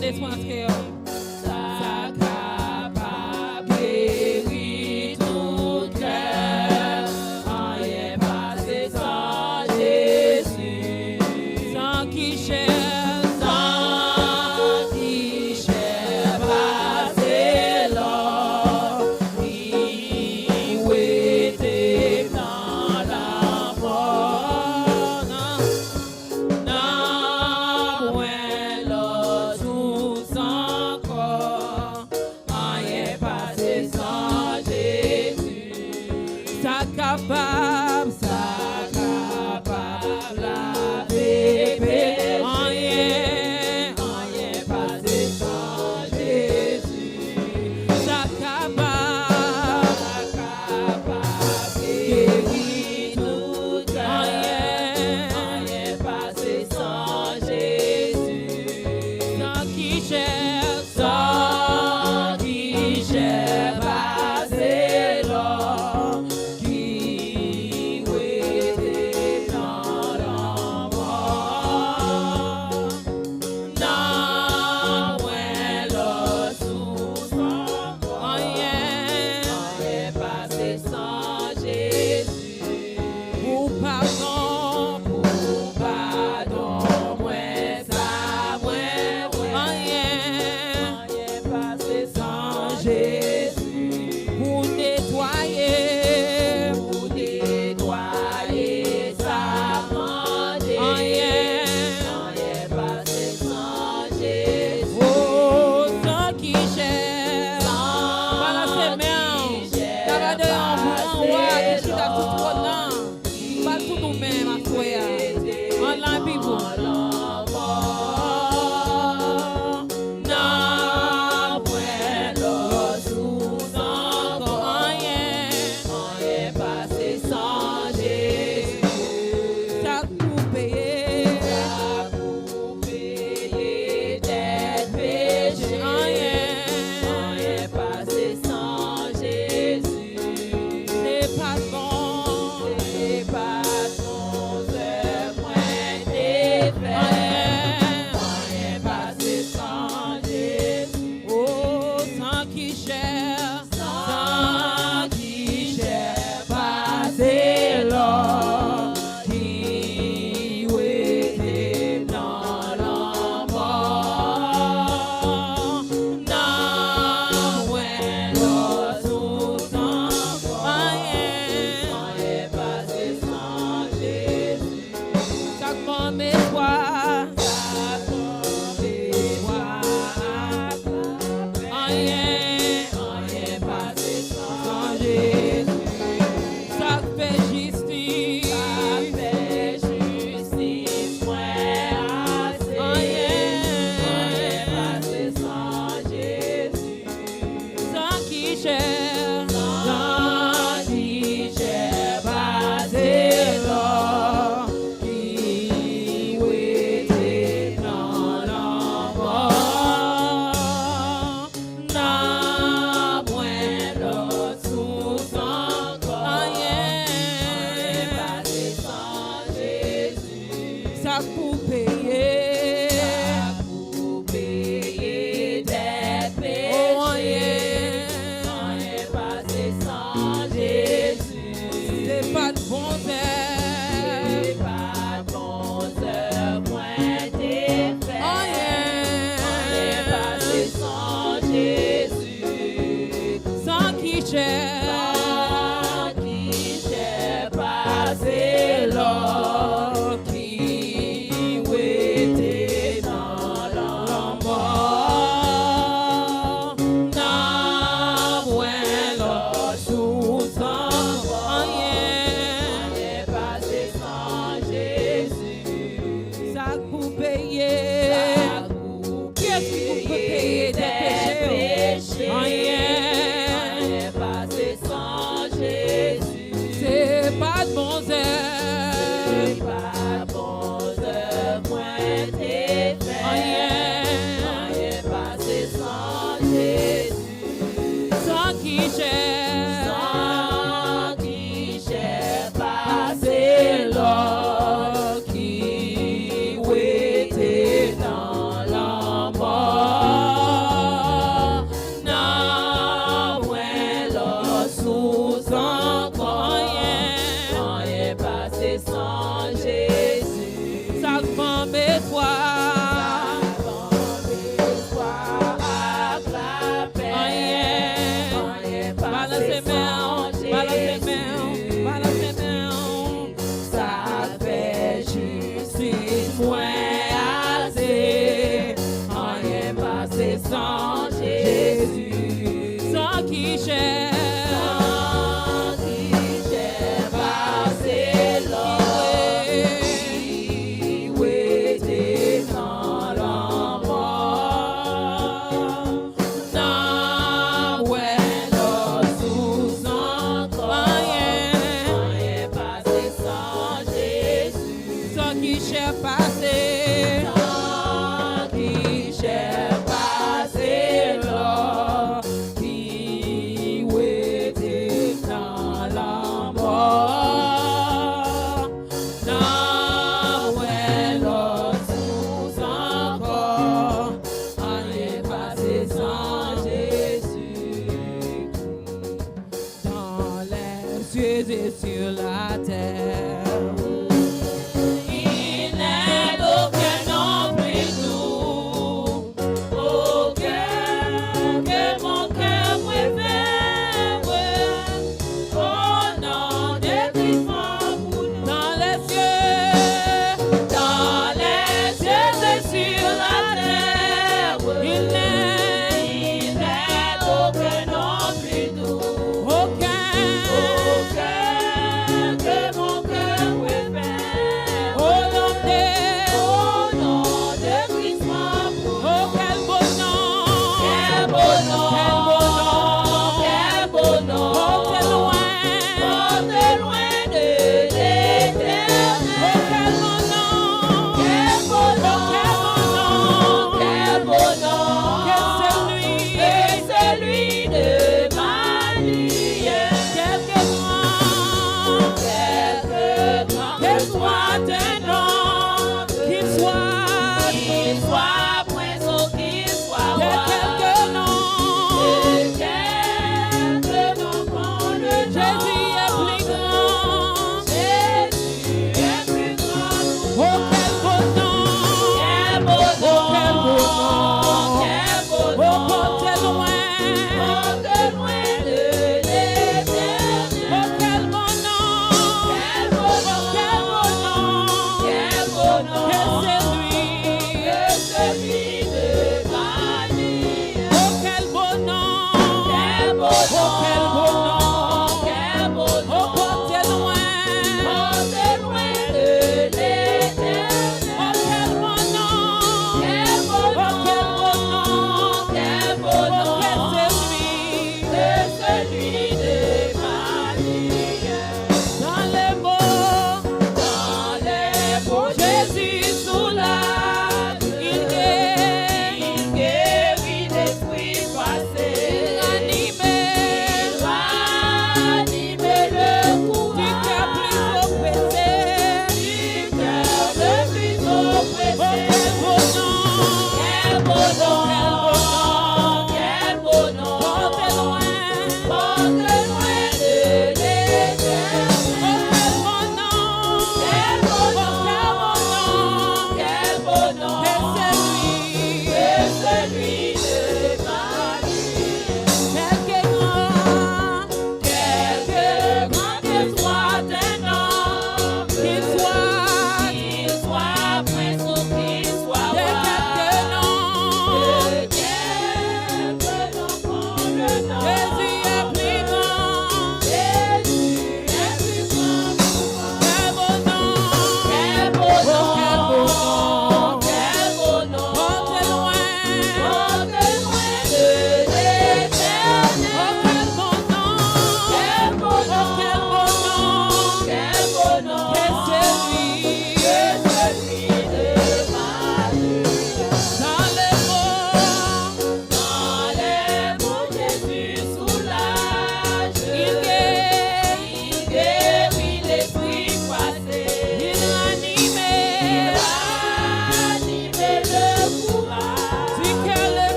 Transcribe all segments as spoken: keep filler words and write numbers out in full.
Lespri an kreyòl. Sa kapab geri tout kè, anyen pase san Jezi. San ki chè, san ki chè pase lò, ki wete nan lanmò. Nan pwen lòt sous ankò, anyen pase san Jezi. Sa kapab, sa kapab lave peche. Anyen, anyen pase san Jezi. Sa kapab, sa kapab geri tout kè. Anyen, anyen pase san Jezi. San ki chè, san ki chè pase lò, ki wete nan lanmò. Nan pwen lòt sous ankò. Anyen, anyen pase san Jezi. Pou padon, pou padon, mwen sa mwen wè. Anyen, anyen pase san Jezi. Pou netwaye, pou netwaye, sa mande. Anyen, anyen pase san Jezi. O, san ki chè. Balanse men w. Gade yon gran wa ki chita sou twòn nan. Bat tout ou menm aswè a. Ann la pi gwo. Nan pwen lòt sous ankò. Anyen, anyen pase san Jezi. Sa k pou peye. Sa k pou peye dèt peche. Anyen, anyen pase san Jezi. Se pa t bon. Se pa t bon zèv mwen te fè. Anyen, anyen pase san Jezi. O, san ki chè, san ki chè pase lò, ki wete nan lanmò. Nan pwen lòt sous ankò. Anyen, anyen pase san Jezi. Sa k ban m espwa. Sa k ban m espwa. Anyen, anyen pase san Jezi. Sa k fè jistis. Sa k fè jistis mwen ase. Anyen, anyen pase san Jezi. San ki chè, san ki chè pase lò, ki wete nan lanmò. Nan pwen lòt sous ankò. Anyen, anyen pase san Jezi. Sa k pou peye. Sa k pou peye dèt peche. O, anyen. Anyen pase san Jezi. Se pa t bon zèv. Se pa t bon zèv mwen te fè. Anyen. Anyen pase san Jezi. San ki chè. San ki chè pase lò, ki wete nan lanmò. Nan pwen lòt sous ankò. Anyen. Anyen pase san Jezi. Sa k pou peye. Sa k pou Kiyès ki pou peye dèt peche yo? Anyen. Anyen pase san Jezi. Se pa t bon zèv. Se pa t bon zèv mwen te fè. Anyen. Anyen pase san Jezi. San ki chè. San ki chè pase lò, ki wete nan lanmò.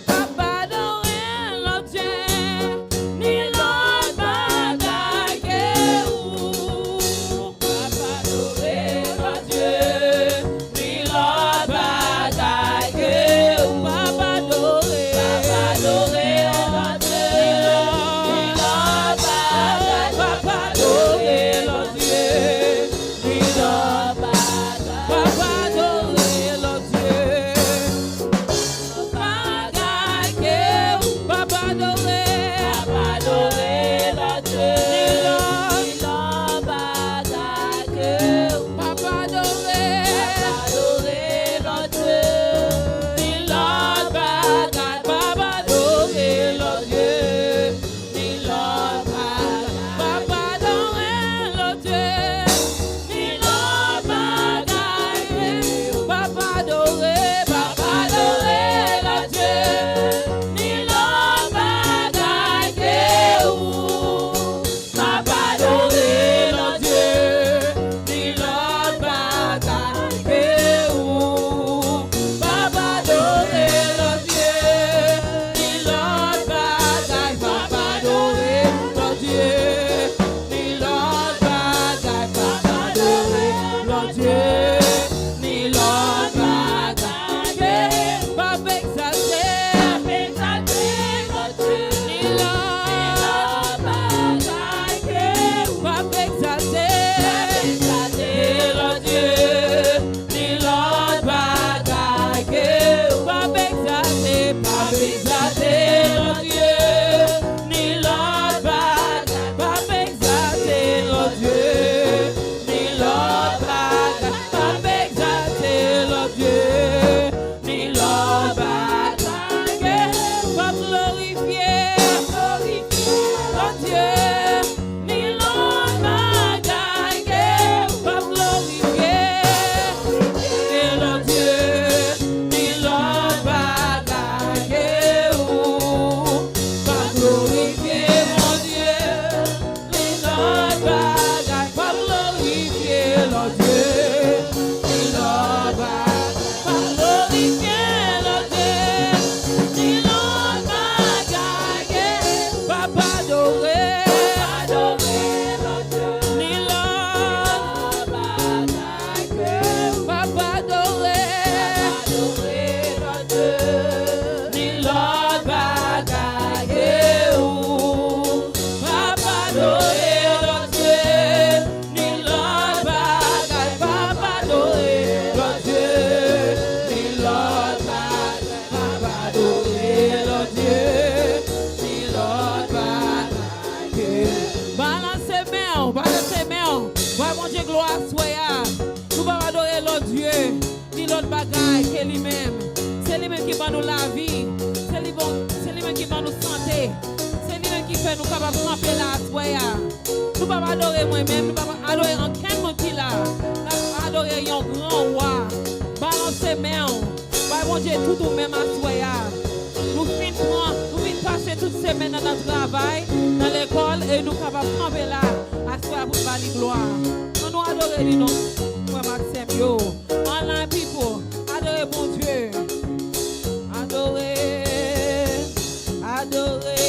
Pa pa adore lòt dye, ni lòt bagay ke ou. Pa pa adore lòt dye, ni lòt bagay ke ou. Pa pa adore, pa pa adore lòt dye, ni lòt bagay. Pa pa adore lòt dye, ni lòt bagay. Pa pa adore lòt dye. Bagay ke ou pa pa adore. Pa pa adore lòt dye. Ni lòt. Ni lòt bagay ke ou pa pa adore. Pa pa adore lòt dye. Ni lòt bagay. Pa pa adore lòt dye. Ni lòt bagay. Pa pa adore lòt dye. Ni lòt bagay. Pa pa adore, pa pa adore lòt dye. Ni lòt bagay ke ou. Pa pa adore lòt dye. Ni lòt bagay ke ou. Pa pa adore lòt dye. Ni lòt bagay, pa pa adore lòt dye. Ni lòt bagay, pa pa adore lòt dye. Ni lòt bagay, pa egzalte, pa egzalte lòt dye. Ni lòt, ni lòt bagay, pa egzalte, pa egzalte lòt dye. Ni lòt bagay ke ou pa egzalte, pa egzalte lòt dye. Ni lòt bagay, pa egzalte lòt dye. Ni lòt bagay, pa egzalte lòt dye. Ni lòt bagay ke ou pa glorifye, glorifye lòt dye. Ni lòt bagay ke ou pa glorifye, glorifye lòt dye. Ni lòt bagay ke ou pa glorifye, Bondye. Ni lòt bagay pa glorifye lòt dye. Ni lòt bagay pa glorifye lòt dye. Ni lòt bagay ke pa pa adore. Pa pa adore lòt dye. Ni lòt bagay ke pa pa adore. Pa pa adore lòt dye. Ni lòt bagay ke ou. Pa pa adore lòt dye, ni lòt bagay, pa pa adore lòt dye, ni lòt bagay, pa pa adore lòt dye, ni lòt bagay ke. Balanse men w, balanse men w. Bay Bondye glwa aswè a. Nou pa adore lòt dye. Ni lòt bagay ke li menm. Se li menm ki ban nou lavi. Se li bon, se li menm ki ban nou sante. Se li menm ki fè nou kapab kanpe la aswè a. Nou p ap adore mwen menm, nou p ap adore ankenn moun ki la. N ap adore yon gran wa. Balanse men w. Bay Bondye tout ou menm aswè a. Nou fin pran, nou fin pase tout semèn nan, nan travay, nan lekòl, e nou kapab kanpe la aswè a pou n ba li glwa. Ann nou adore li non, frè m ak sè m yo. Online people, adore Bondye. Adore, adore,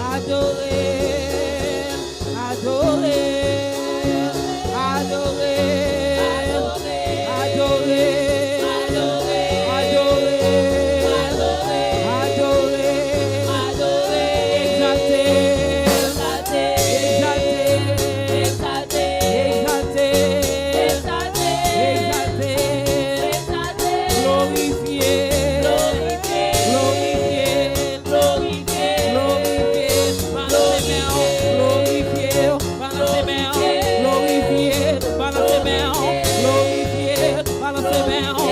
adore, adore, adore, adore, adore, adore, adore, egzalte, egzalte, egzalte, egzalte, egzalte, egzalte, glorifye, glorifye, glorifye, glorifye, balanse men w, glorifye, balanse men w, glorifye, balanse men w, glorifye, balanse men w,